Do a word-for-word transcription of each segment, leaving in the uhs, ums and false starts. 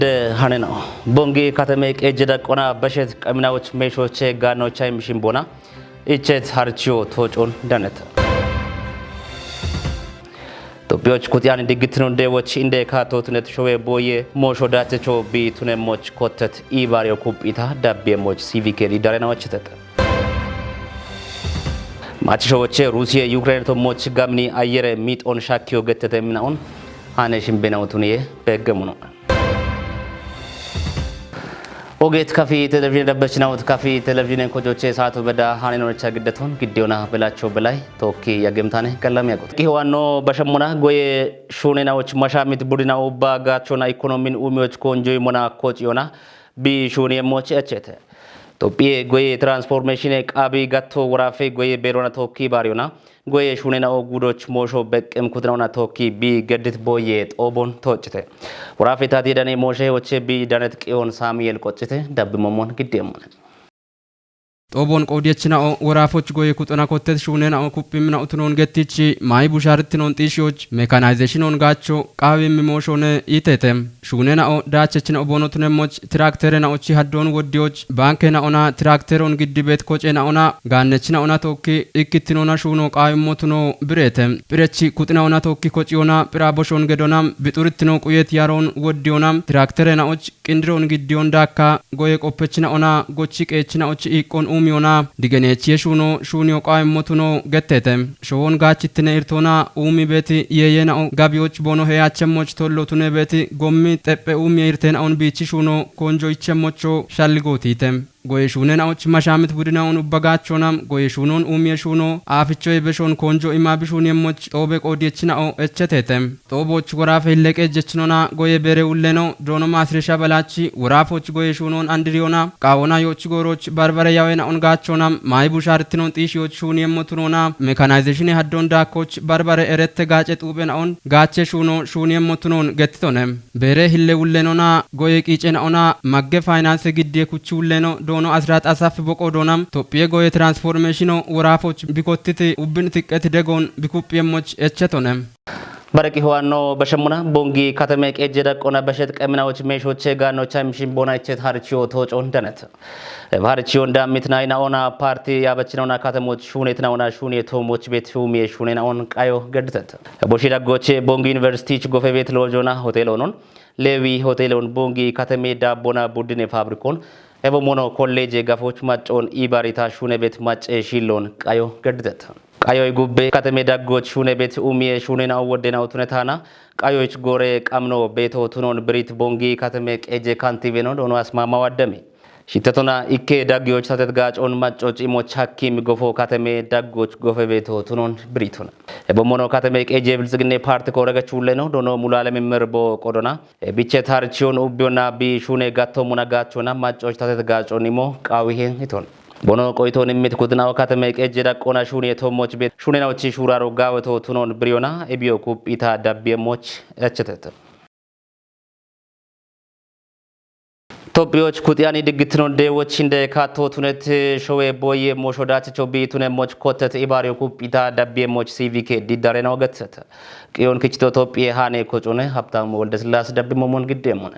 De haneno. Bongi katame qeejje daqqona bashet qaminawoch meeshoche gaanocha imshin bona. Ichet harchiyo toocon daneta. Tophiyoch kutiyan diggitinonde woch inde ka tootunet showe booye moosho daachecho bi tunemmoch kottet ibaariyo kuphita dabbiyemoch sivikedi darenawachitete. Machisho woche Rusiye Yukrene tommoch gamni ayere mixon shakkiyo gettete minaun hane shimbenawutuniye beggemuno. Ogeet kafi televizhiine dabbachinawut kafi televizhiinen kojoche saatu beda hane nonecha giddeton giddiyona belacho belay tookki yaggemtane gallami yagot. Ihewanno bashammona goye shuunenawoch mashamit budinawo ubba gachona ikonomin umiyoch konjoy mona kociyona bi shuuniyemmoch echete. Tophiye goye transformatione qaabi gatto woraafe goye beerona tookki baariyona goye shuunena'o gudoch moosho beqqem kutina'ona tookki bi geddit booye xoobon toocite. Woraafe taati dane mooshe woche bi danet qiyon saamiyel qoccite dabbi momon giddiyemmone. Xoobon qoodiyechina'o woraafoch goye kuxona kottet shuunena'o kuphimmina'o tunon gettichi maayi busharittinon xiishiyoch mekanayzeshinon gaacho qaawimmi mooshone iitete. Shuunena'o daachechina oboono tunemmoch tirakterena'ochi haddon woddiyoch bankena'ona tirakteron giddibet kocena'ona gaannechina'ona tookki ikkittinona shuuno qaawimmo tuno bireete. Phirechi kuxina'ona tookki kociyona phira boshon gedona bixurittino quyet yaron woddiyona tirakterena'och qindiron giddiyon daakka goye qoppechina'ona gochi qeechina'och iiqqon uumiyona digeneechiye shuuno shuuniyo qaawimmo tuno gettete. Showon gaachittine irtoona uumi beeti yeeyena'o gabiyoch boono heyachemmoch tollo tune beeti gommi xephe uumiye irtena'on biichi shuuno konjoichemmocho shalli gootiite. Goye shuunena'och mashamit budina'on ubba gaachona goye shuunon uumiye shuuno aafichoye beshon konjo ima bishuuniyemmoch xoobe qoodiyechina'o echetete. Xooboch woraafe hilleqe jechinona goye beere ulleno doono maasresha balachi woraafoch goye shuunon andiriyona qaawona yoch gooroch barbare yawena'on gaachona maayi busharittinon xiishiyoch shuuniyemmo tunona mekanayzeshine haddon daakkoch barbare erette gaace xuuphena'on gaache shuuno shuuniyemmo tunon gettitone. Beere hille wullenona goye qiicena'ona magge faynanse giddiye kuchi wulleno doono asirat asaf boqo doona tophiye goye transformatione woraafoch bikottiti ubbin tiqqeti degon bikuphiyemmoch echetone. Baraqi howanno bashemmuna bongi katame qeejje daqqona bashet qaminawoch meeshoche gaanocha imshin bona ichet harchiyo toocon danet. Eb harchiyon dammit nayna'ona parti yaabachina'ona katamoch shuunetina'ona shuuniye toomoch bet humiye shuunena'on qayo gedditet. Boshi daggoche bongi universitich gofe bet loojona hotel onon lewi hotel on bongi katame daabbona buddine fabrikon ebo mono kolleje gafoch maccon ibarita shuune bet macce shillon qayo gedditet. Qayoy gubbe katame daggoch shuune bet umiye shuunena'o woddena'o tunetana qayoych gore qamno beto tunon birit bongi katame qeje kantibeno doono asmama waddami. Shittetona ikke daggiyoch tatet gaacon maccoch imoch hakkim gofo katame daggoch gofe beto tunon biritona. Ebo mono katame qeje biltsiginne parti koregach wulleno doono mulale mimmer bo qodona. E biche tarchiyon ubbiyona bi shuune gatto muna gaachona maccoch tatet gaacon imo qaawihe iton. Bono qoyton immit kudina'o katame qeje daqqona shuune toomoch bet shuunena'ochi shuuraro gaaweto tunon biriyona ebiyo kuphita dabbiyemoch echetet. Tophiyoch kuxiyani diggitino deewoch hinde kaatto tunet showe boye moosho daachicho bi tunemmoch kottet ibaariyo kuphita dabbiyemoch sivike diddarena ogettet. Qiyon kichito Tophiye haane kocone Habtamu Woldesillaase dabbi momon giddemone.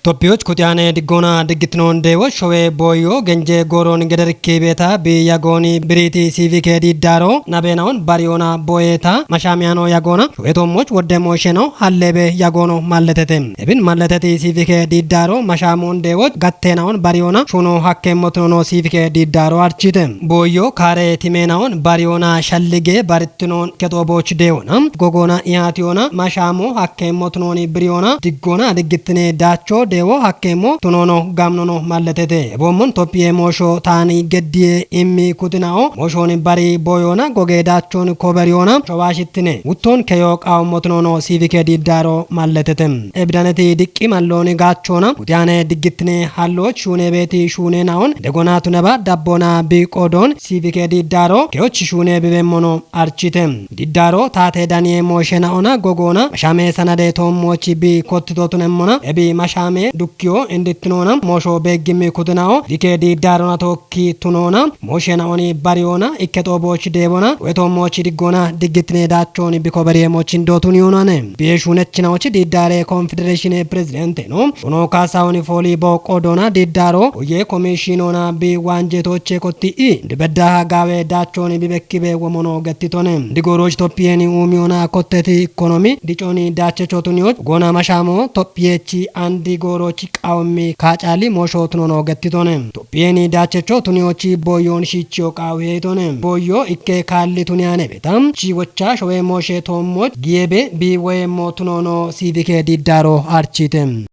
Tophiyoch kuxiyane diggona diggitino deewoch showe boyo genje gooron gederikki beeta bi yagooni biriti sivike diddaro nabenaon bariyona boyeta mashamiyano yagoona showe tommoch wodde moosheno hallebe yagoono malletete. Ebin malleteti sivike diddaro mashamon deewoch gattenaon bariyona shuno hakkemmo tunono sivike diddaro archite. Boyo kare timenaon bariyona shallige barittinoon ketooboch deewona. Gogoona iyaatiyona mashamo hakkemmo tunooni biriyona diggona diggittine daacho deewo hakkemmo tunono gamnono malletete. Eboommon Tophiye moosho taani geddiye immi kutina'o mooshooni bari boyona goge daachon koberiyona showaashittine. Wuttoon keyo qaawommo tunono sivike diddaro malletete. Ebidaneti diqqi mallooni gaachona kutiyane diggittine halloch shuune beeti shuune naon degona tuneba dabbona bi qodoon sivike diddaro keyoch shuune bibemmono archite. Diddaro taate daniye mooshe naona gogoona mashame sanade toommochi bi kottito tunemmona ebi mashame Dukkiyo indittinoona, moosho beeggimmi kutinaho, dike diiddaarona tookki tunoona, mooshe naoni bariyoona, ikke xooboochi deebona, wetoommochi diggoona, diggittine daachooni biko bariye moochin dootun yoonane. Biye shuunechinaochi diiddaare konfedereeshine pirezideenteno, uno kaasaahuni fooli booqqo doona diiddaaro, uye komishiinoona bi waanjeetooche kotti'i, dibedda gaawe daachooni bibekkibe womono gettitone. Digooroochi Itophiyeeni uumiyoona kotteti ikkonomi, dicooni daachecho tuniyoch, goona mashaamo, Itophiyechi andi gooroochi qaawammi kaacaali moosho tunono gettitone. Itophiyeeni daachecho tuniyochi booyyoon shiichiyo qaawi heetone. Booyyo ikke kaalli tuniyaane beeta. Chi wocha showe mooshe toommoch, giyeebe bi woyemmo tunono siivike diiddaaro archite.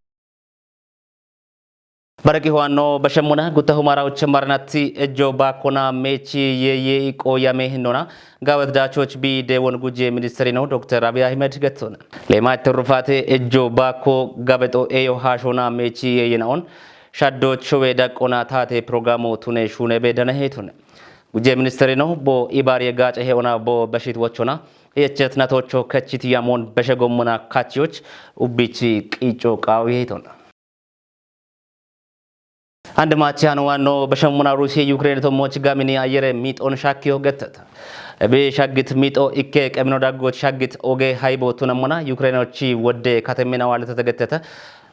Baraqi huwanno bashemmuna gutta humara uche maranatti ejjo baakkona meechi yeeye iqo yame hinona gaawet daachoch bi deewon gujje ministeri no Dokter Abiy Ahmed gettona. Leema ittirrufaate ejjo baakko gabexo eyo haashona meechi yeeyena on shaddo chowe daqqona taate programo tune shuune be dana heetune. Gujje ministeri no bo ibaariye gaace heona bo beshit wochona yechet natocho kechit yamon beshe gommona kachiyoch ubbichi qiico qaawi heetona. Andi maachi hanu waanno bashemmuna Ruusiye Yukireene tommoch gamini ayyere miixon shakkiyo getteta. Ebi shaggit miixo ikke qemino daggoch shaggit oge haybo tunemmona Yukireenochi wodde katemina waaletete getteta.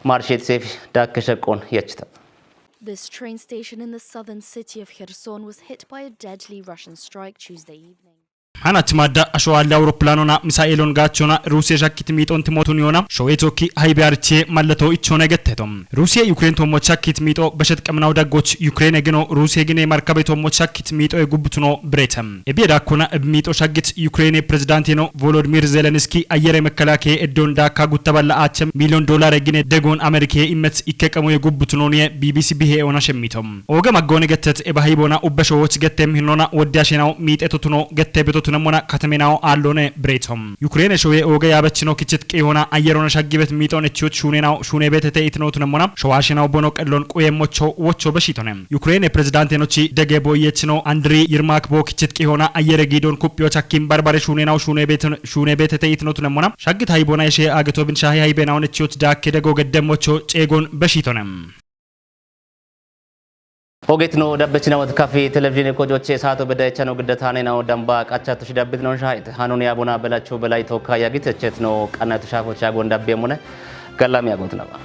Marsheet Seefi daakke sheqqon yechita. This train station in the southern city of Kherson was hit by a deadly Russian strike Tuesday evening. Hanach madda asho alle awuroppilaanona misaa'eelon gaachona Ruusiye shakkit miixon timotun yoona showe tokki haybe arche mallato ichona getteto. Ruusiye Yukireene tommoch shakkit miixo beshet qemnaw daggoch Yukireene gino Ruusiye gine markabe tommoch shakkit miixo e gubbutuno birete. Ebiye daakkona eb miixo shaggit Yukireene pirezidaanteno Volodimir Zelenski ayyere mekelaakeye eddon daakka gutta balla aache miiliyon doolare gine degoon Amerike immet ikke qemoye gubbutunoniye B B C bihe ona shemmito. Ooge maggoone gettet eba hayboona ubbe showoch gettem hinona wodde ashenaw miixetotuno gette betotunemmona katemenaw aallone bireeto. Yukireene showe ooge yaabechino kichit qiihona ayyerona shaggibet miixon echiyoch shuunenaw shuune betete itinotunemmona showa ashenaw bono qellon quyemmocho wocho beshitone. Yukireene pirezidaantenochi dege boyechino Andri Yirmak bo kichit qiihona ayyere giidon kuphiyoch akkin barbare shuunenaw shuune beton-, shuune betete itinotunemmona shaggit hayboona eshe aagetobin shaahe haybenawon echiyoch daakke dego geddemmocho ceegon beshitone. Ogetno dabbechinawot kafi televizhiine kojoche saato bedayechano giddataane nawo damba qachatush dabbitnon shaahite. Hanuni abuna belacho belay tokka yagit echetno qannatu shaafo chaagon dabbemune gallam yaagotnaba.